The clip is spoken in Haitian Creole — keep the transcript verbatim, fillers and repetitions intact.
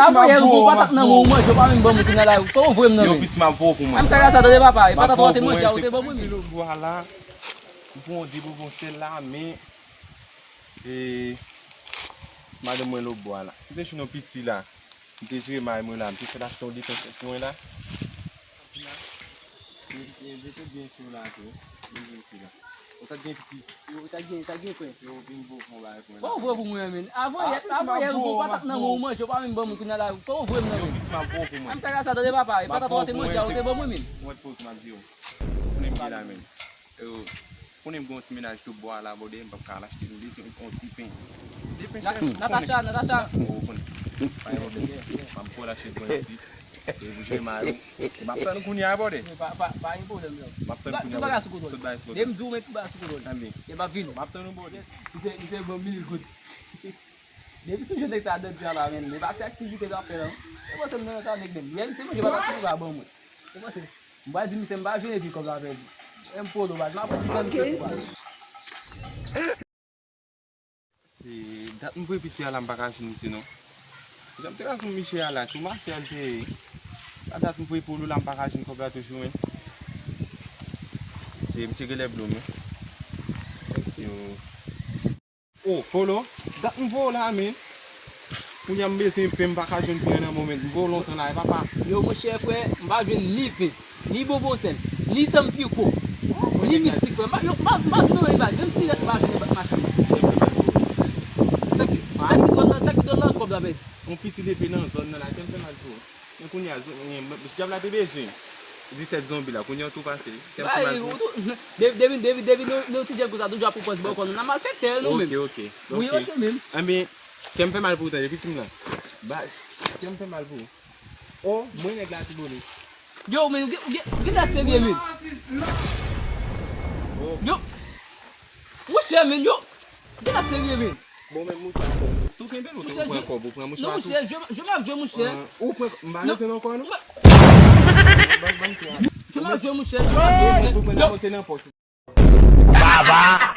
Avan yè, ou patat nan men w, ou manje, ou pa menm ban m, ou te nan lari. Kòman w voye m nan men? Yo, piti, m ap voye pou mwen. An m ta gade sa, tande papa, e patat ou te manje a, ou te ban mwen menm. Lo bwa la, m pran de bonbon sèl la, men, e, madanm mwen lo bwa la. Si te jwenn yon piti la, m te jere mari mwen la, m te fè l achte yon depen sèk mwen la. Mete byen sou la tou. Byen sou la. Ou sa gen piti. Yo, sa gen, sa gen frè. Yo, vin bo fon bagay pou mwen. Bon, vre pou mwen, men. Avan yè, avan yè, ou patat nan men w, ou manje, ou pa menm ban m, ou te nan lari. Kòman w voye m nan men? Yo, piti, m ap voye pou mwen. An m ta gade sa, tande papa, e patat ou te manje a, ou te ban mwen menm. Mwen poze m ap di yo. Konnen m gen la menm. Yo, konnen m gen yon ti mennaj tou bwa la, bòdè, m p ap ka al achte nou de yon ti pen. De pen chèf, ou konnen. Natacha, Natacha. Ou konnen. Pa gen pwoblèm. M ap bo l achte pou mwen ti. E pou jere mari w. E m ap tann ou kounye a, bòdè. Pa, pa, pa gen pwoblèm, yo. M ap tann ou kounye a, bòdè. Tout bagay sou kontwòl. Tout bagay sou kontwòl. Depi m di w, men tout bagay sou kontwòl. Anben. E m ap vini. M ap tann ou, bòdè. Misye, misye ban m mil goud. Depi sou jwèt nèg sa dòt di a la, men. E pa ti aktivite l ap fè, non. E panse m nan sa nèg menm. Yè, misye manje patat tou pa ban mwen. E panse, m pral di misye m pa jwenn epi kòb la pèdi. E m polo, baz. M ap wè si fè misye kou, baz. Se dat m voye piti a la, m pa ka jwenn misye non. Jan m te ka jwenn misye a la, se yon mache a l te ye. A dat m voye polo la, m pa ka jwenn kòb la toujou, men. Se misye genlè blo, men. Mèsi, o. O, polo, dat m voye w la, men. Kounye a m bezwen pen, m pa ka jwenn pen nan moman. M voye w lontan la, e papa. Yo, monchè, frè, m pa jwenn ni pen. Ni bonbon sèl, ni tanm piko, ni mistik, frè. M pa, yo, m pa, m pa jwenn anyen, baz. Menm sirèt m pa jwenn nan machann nan. Sa ki, sa ki dwòl nan, sa ki dwòl nan kòb la pèdi. Yon piti lepe nan zòn nan la, kè m fè mal pou ou. Men kounye a, dyab la te bezwen disèt zonbi la, kounye a w tou pase. Kè m fè mal pou ou. Depi, depi, depi, depi nou, nou ti jèn konsa, toujou ap pran pòz bò kò nou. N a malfektè, nou menm. Ok, ok. Wi, yo se menm. Anben, kè m fè mal pou ou, tande, pitit m lan. Baz, kè m fè mal pou ou. O, mwen nèg la ti bone. Yo, men, ou gen, ou gen, ou gen lè serye, men. Yo, mouche, men, yo, ou gen lè serye, men. Bon, men, mouche, tou kenbe l, ou pran kòb, ou pran mouche. Non, mouche, jwe, jwe m ap jwe, mouche. Ou pran, m pa rete nan kò, non. Jwe m ap jwe, mouche, jwe m ap jwe, mouche. Yo. Baba.